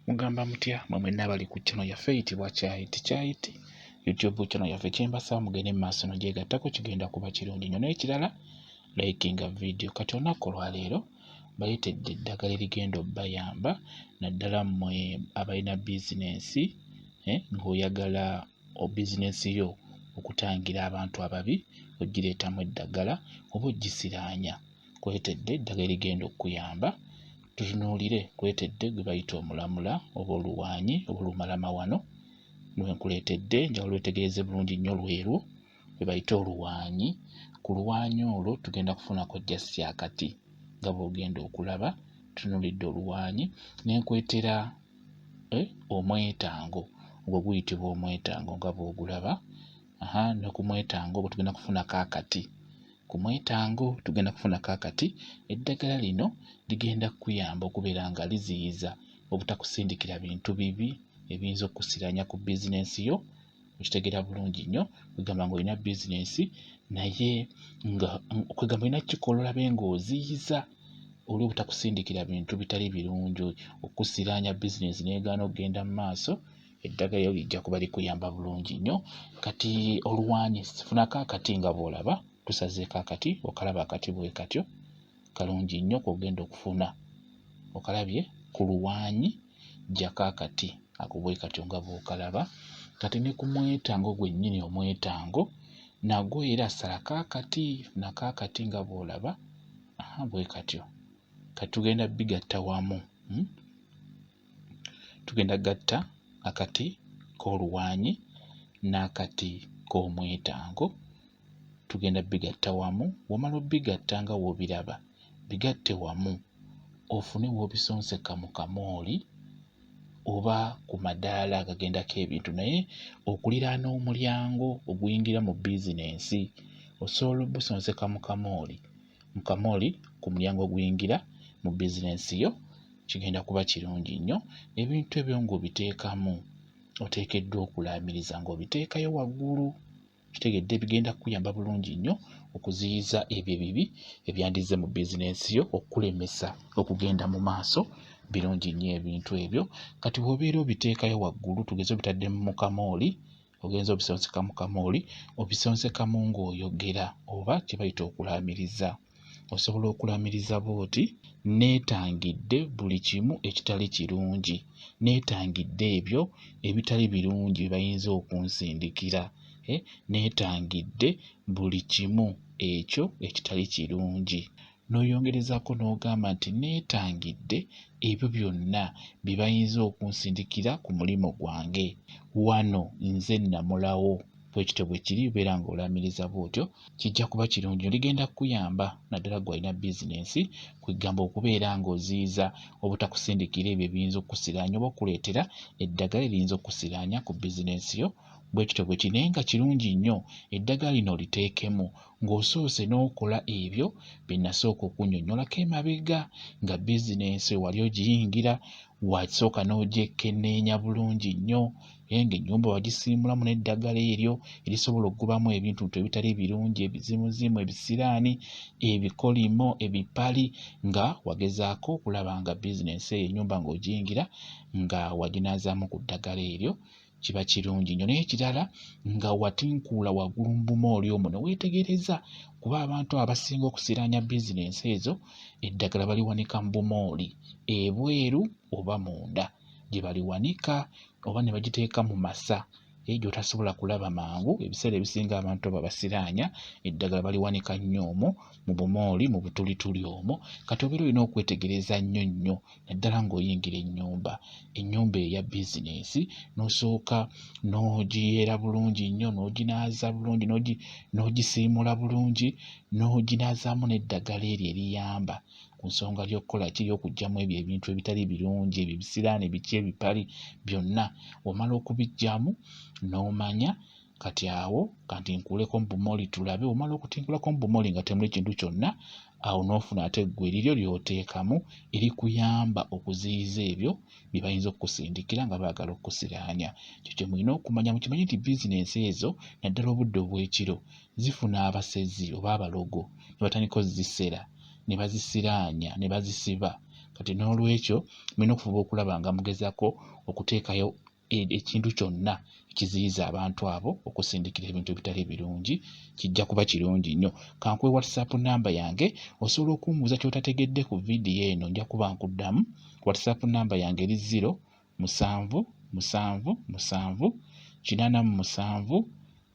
Mugamba mutya mwe mwenna abali ku channel yaffe eyitibwa Kyayiti Kyayiti YouTube channel yaffe kyembasaba mugende mu maaso nogyegattako kigenda kuba kirungi nnyo n'ekirala likinga video kati olunaku olwaleero baleetedde eddagala erigenda obbayamba naddala mmwe abalina bizinensi eh, ng'oyagala bizinensi yo okutangira abantu ababi ogireetamu eddagala oba ogisiraanya Kwetedde eddagala erigenda okukuyamba. Tutunuulire kwetedde gwe bayita omulamula oba oluwaanyi oba olumalamawano lwe nkuleetedde njagala olwetegereze bulungi nnyo lwerwo lwe bayita oluwaanyi. Ku luwaanyi olwo tugenda kufunako just akati nga bw'ogenda okulaba tutunuulidde oluwaanyi ne nkwetera eh, omwetango ogwo guyitibwa omwetango nga bw'ogulaba. Aha, ne ku mwetango ogwo tugenda kufunako akati. Ku mwetango tugenda kufunako akati. Eddagala lino ligenda kukuyamba okubeera nga liziyiza obutakusindikira bintu bibi ebiyinza okukusiraanya ku bizinensi yo. Okitegeera bulungi nnyo, kwegamba ng'olina bizinensi naye nga kwegamba olina kukikola olabe ng'oziyiza oli obutakusindikira bintu bitali birungi okukusiraanya bizinensi n'egaana okugenda mu maaso. Eddagala eryo lijja kuba likuyamba bulungi nnyo. Kati oluwaanyi funako akati nga bw'olaba tusazeeko akati, okalaba akati bwe katyo kalungi nnyo k'ogenda okufuna. Okalabye ku luwaanyi ggyako akati ako bwe katyo nga bw'okalaba. Kati ne ku mwetango gwennyini omwetango nagwo era salako akati, funako akati nga bw'olaba aha bwe katyo. Kati tugenda bigatta wamu hmm? Tugenda gatta akati k'oluwaanyi n'akati k'omwetango tugenda bigatta wamu. Bw'omala obigatta nga w'obiraba, bigatte wamu ofune w'obisonseka mu kamooli oba ku madaala agagendako ebintu naye okuliraana omulyango oguyingira mu bizinensi osobola obusonseka mu kamooli. Mu kamooli ku mulyango oguyingira mu bizinensi yo kigenda kuba kirungi nnyo. Ebintu ebyo ng'obiteekamu oteekeddwa okulaamiriza ng'obiteekayo waggulu kitegedde bigenda kukuyamba bulungi nnyo okuziyiza ebyo ebibi ebyandizze mu bizinensi yo okukulemesa okugenda mu maaso. Birungi nnyo ebintu ebyo. Kati bw'obeera obiteekayo waggulu tugeze obitadde mu kamooli ogenze obisonseka mu kamooli, obisonsekamu ng'oyogera oba kye bayita okulaamiriza. Osobola okulaamiriza bw'oti, Nneetangidde buli kimu ekitali kirungi. Nneetangidde ebyo ebitali birungi bye bayinza okunsindikira. Eh, nneetangidde buli kimu ekyo ekitali kirungi. N'oyongerezaako n'ogamba nti, Nneetangidde ebyo byonna bye bayinza okunsindikira ku mulimu gwange. Wano nze nnamulawo. Bwe kityo bwe kiri, beera ng'olaamiriza bw'otyo, kijja kuba kirungi nnyo. Ligenda kukuyamba naddala ggwe alina bizinensi, kweggamba okubeera ng'oziyiza obutakusindikira ebyo ebiyinza okukusiraanya oba okukuleetera eddagala eriyinza okukusiraanya ku bizinensi yo. Bwe kityo bwe kiri. Naye nga kirungi nnyo eddagala lino oliteekemu ng'osoose n'okola ebyo bye nasooka okunnyonnyolako emabega nga bizinensi wali ogiyingira wasooka n'ogyekenneenya bulungi nnyo naye ng'ennyumba wagisiimulamu n'eddagala eryo erisobola okugobamu ebintuntu ebitali birungi ebizimuzimu ebisiraani ebikolimo ebipali nga wagezaako okulaba nga bizinensi eyo ennyumba ng'ogiyingira nga waginaazaamu ku ddagala eryo kiba kirungi nnyo. Naye ekirala nga watinkuula waggulu mu bumooli omwo ne weetegereza kuba abantu abasinga okusiraanya bizinensi ezo eddagala baliwanika mu bumooli ebweru oba munda gye baliwanika oba ne bagiteeka mu masa eh, gy'otasobola kulaba mangu. Ebiseera ebisinga abantu abo abasiraanya eddagala baliwanika nnyo omwo mu bumooli mu butulituli omwo. Kati obeera olina okwetegereza nnyo nnyo naddala ng'oyingira ennyumba, ennyumba eya bizinensi n'osooka n'ogiyeera bulungi nnyo n'oginaaza bulungi n'ogisiimuula bulungi n'oginaazaamu n'eddagala eryo eriyamba ku nsonga y'okukola ki y'okuggyamu ebyo ebintu ebitali birungi ebyo ebisiraani biki ebipali byonna omala okubiggyamu n'omanya Kati awo kantinkuuleko mu bumoli tulabe. Omala okutinkulako mu bumoli nga temuli kintu kyonna, awo n'ofuna ate ggwe eriryo ly'oteekamu erikuyamba okuziyiza ebyo bye bayinza okukusindikira nga baagala okukusiraanya. Ekyo kye mulina okumanya. Mukimanye nti bizinensi ezo naddala obudde obw'ekiro zifuna abasezi oba abalogo ne batandika ozisera ne bazisiraanya ne bazisiba. Kati n'olwekyo mulina okufuba okulaba nga mugezaako okuteekayo ekintu kyonna ekiziyiza abantu abo okusindikira ebintu ebitali birungi, kijja kuba kirungi nnyo. Kankuwe WhatsApp namba yange, osobola okumbuuza ky'otategedde ku vidiyo eno, nja kuba nkuddamu. WhatsApp namba yange eri 0 7 7 7 87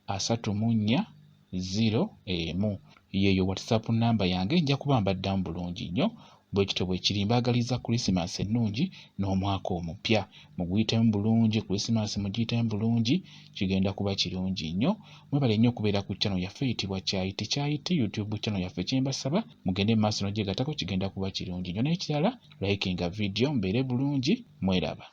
34 0 1. Yeeyo WhatsApp namba yange, nja kuba mbaddamu bulungi nnyo. Bwe kityo bwe kiri. Mbaagaliza Kulisimaasi ennungi n'omwaka omupya. Muguyitemu bulungi, Kulisimaasi mugiyitemu bulungi, kigenda kuba kirungi nnyo. Mwebale nnyo okubeera ku channel yaffe eyitibwa Kyayiti Kyayiti, YouTube channel yaffe. Kye mbasaba mugende mu maaso n'ogyegattako, kigenda kuba kirungi nnyo. N'ekirala, likinga vidiyo, mubeere bulungi, mweraba.